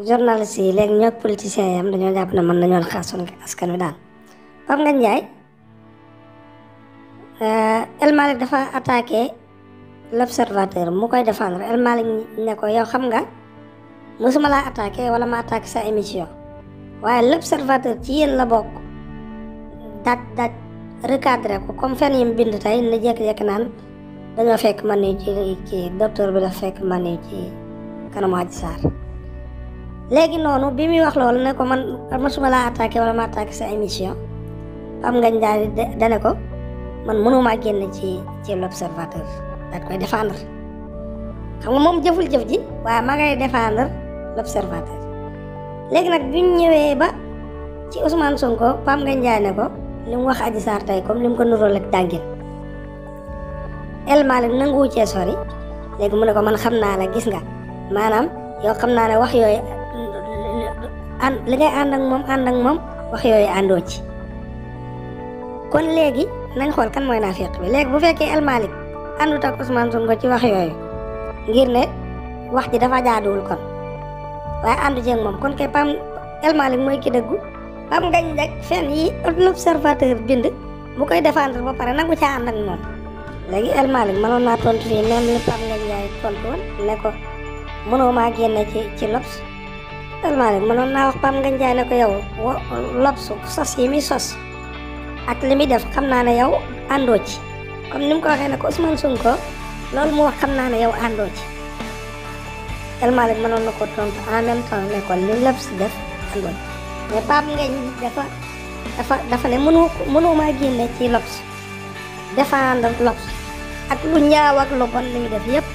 journaliste yi léegi ñoo politiciens yi am dañoo jàpp ne mën nañoo xaar sunu askan wi daal. Pape Ngagne Ndiaye El Malick dafa attaqué l'observateur mu koy défendre El Malick ne ko yow xam nga mosuma laa attaqué wala ma attaqué sa émission waaye l'observateur ci yéen la bokk daaj recadré ko comme fen yi mu bind tey na jékki-jékki naan dañoo fekk man ni ci docteur bi dafa fekk man ni ci kanamu Adji Sarr léegi noonu bi muy wax loolu ne ko man mosuma laa attaqué wala ma attaqué sa émission Pape Ngagne Ndiaye dane ko man mënumaa génn ci l'observateur daat koy défendre xam nga moom jëful jëf ji waaye ma ngay défendre l'observateur léegi nag bi ñu ñëwee ba ci Ousmane Sonko Pape Ngagne Ndiaye ne ko li mu wax Adji Sarr tey comme li mu ko nuróol ak dàngin El Malick nanguwu cee sori léegi mu ne ko man xam naa la gis nga maanaam yow xam naa ne wax yooyu li ngay ànd ak moom wax yooyu àndoo ci kon léegi nañ xool kan mooy naafiq bi léegi bu fekkee El Malick àndut ak Ousmane Sonko ci wax yooyu ngir ne wax ji dafa jaaduwul kon waaye àndu jeeg moom kon kay El Malick mooy ki dëggu Pape Ngagne Ndiaye fen yi l'observateur bind bu koy défendre ba pare nangu caa ànd ak moom léegi El Malick mënoon naa tontu fii même li Pape Ngagne Ndiaye tontu woon ne ko mënoo maa génne ci L'Obs El Malick mënoon naa wax Pape Ngagne Ndiaye ne ko yow L'Obs sos yi muy sos ak li muy def xam naa ne yow àndoo ci comme ni mu ko waxee ne ko Ousmane Sonko loolu mu wax xam naa ne yow àndoo ci El Malick mënoon na ko tontu en même temps ne ko li L'Obs def àndoo ci mais Pape Ngagne dafa ne mënoo maa génne ci L'Obs défendre L'Obs ak lu ñaaw ak lu bon li muy def yëpp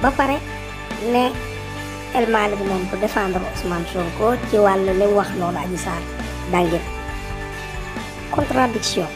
ba pare ne El Malick moom pour défendre Ousmane Sonko ci wàllu li mu wax loolu Adji Sarr dangeen contradiction